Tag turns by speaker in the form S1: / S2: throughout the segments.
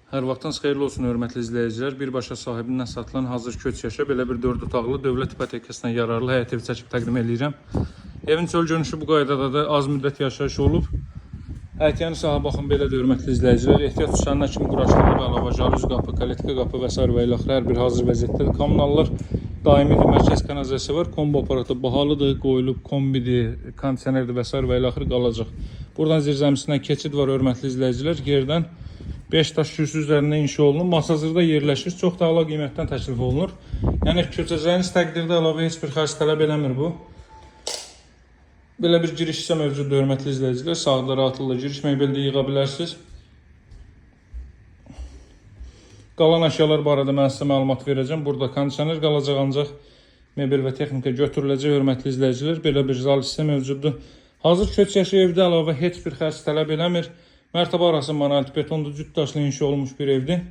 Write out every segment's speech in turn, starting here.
S1: Hər vaxtınız xeyirli olsun hörmətli izləyicilər. Birbaşa sahibindən satılan hazır köç yaşa belə bir 4 otaqlı dövlət ipotekasına yararlı həyət evi çəkib təqdim eləyirəm. Evin çöl görünüşü bu qaydadadır. Az müddət yaşayış olub. Həyətyanı sahə baxın belədir hörmətli izləyicilər. Ehtiyat düşənlər kimi quraşdırılıb əlavə jalüz qapı, kaletka qapı və sair və ilaxır hər bir hazır vəziyyətdədir. Kommunallar daimidir, mərkəz kanalizasiya var. Kombo aparatı bahalıdır, qoyulub kombidir, kondisionerdir və sair və ilaxır qalacaq. Buradan zirzəmisindən keçid var hörmətli izləyicilər. Yerdən 5 daş kürsü üzərində inşa olunub. Masazırda yerləşir. Çox da əla qiymətdən təklif olunur. Yəni köçəcəyiniz təqdirdə əlavə heç bir xərc tələb eləmir bu. Belə bir giriş hissə mövcuddur hörmətli izləyicilər. Sağda rahatlıqla giriş mebeli də yığa bilərsiniz. Qalan əşyalar barədə mən sizə məlumat verəcəm. Burada kondisioner qalacaq ancaq mebel və texnika götürüləcək hörmətli izləyicilər. Belə bir zal hissə mövcuddur. Hazır köç yaşı evdə əlavə heç bir xərc tələb eləmir. Mərtəbə arası monolit betondur, cüt daşlı inşa olunmuş bir evdir.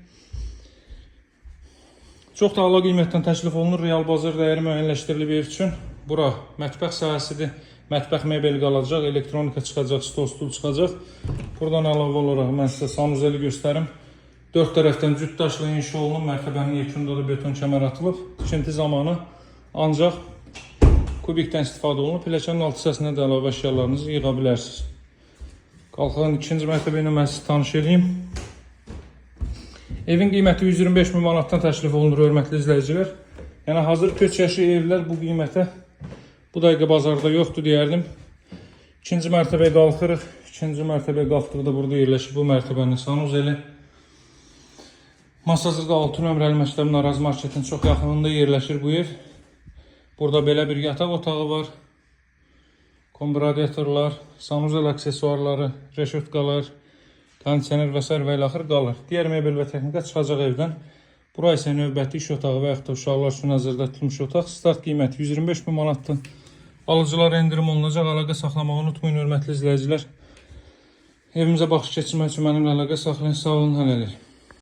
S1: Çox da əla qiymətdən təklif olunur. Real bazar dəyəri müəyyənləşdirilib ev üçün. Bura mətbəx sahəsidir. Mətbəx mebeli qalacaq, elektronika çıxacaq, stol stul çıxacaq. Buradan əlavə olaraq mən sizə sanuzeli göstərim. Dörd tərəfdən cüt daşla inşa olunub. Mərtəbənin yekunda da beton kəmər atılıb. Tikinti zamanı ancaq kubikdən istifadə olunub. Pilləkənin alt hissəsinə də əlavə əşyalarınızı yığa bilərsiniz. Qalxan ikinci mərtəbə ilə mən sizi tanış eləyim. Evin qiyməti 125 min manatdan təklif olunur hörmətli izləyicilər. Yəni hazır köç yaşı evlər bu qiymətə bu dəqiqə bazarda yoxdur deyərdim. İkinci mərtəbəyə qalxırıq. İkinci mərtəbəyə qalxdıqda burada yerləşir bu mərtəbənin sanuzeli. Masazırda 6 nömrəli məktəbin Araz marketin çox yaxınında yerləşir bu ev. Burada belə bir yataq otağı var. Kombi radiatorlar, sanuzel aksesuarları, reşotkalar, kondisioner və sair və ilaxır qalır. Digər mebel və texnika çıxacaq evdən. Bura isə növbəti iş otağı və yaxud da uşaqlar üçün nəzərdə tutulmuş otaq. Start qiyməti 125 min manatdır. Alıcılara endirim olunacaq. Əlaqə saxlamağı unutmayın hörmətli izləyicilər. Evimizə baxış keçirmək üçün mənimlə əlaqə saxlayın. Sağ olun, hələlik.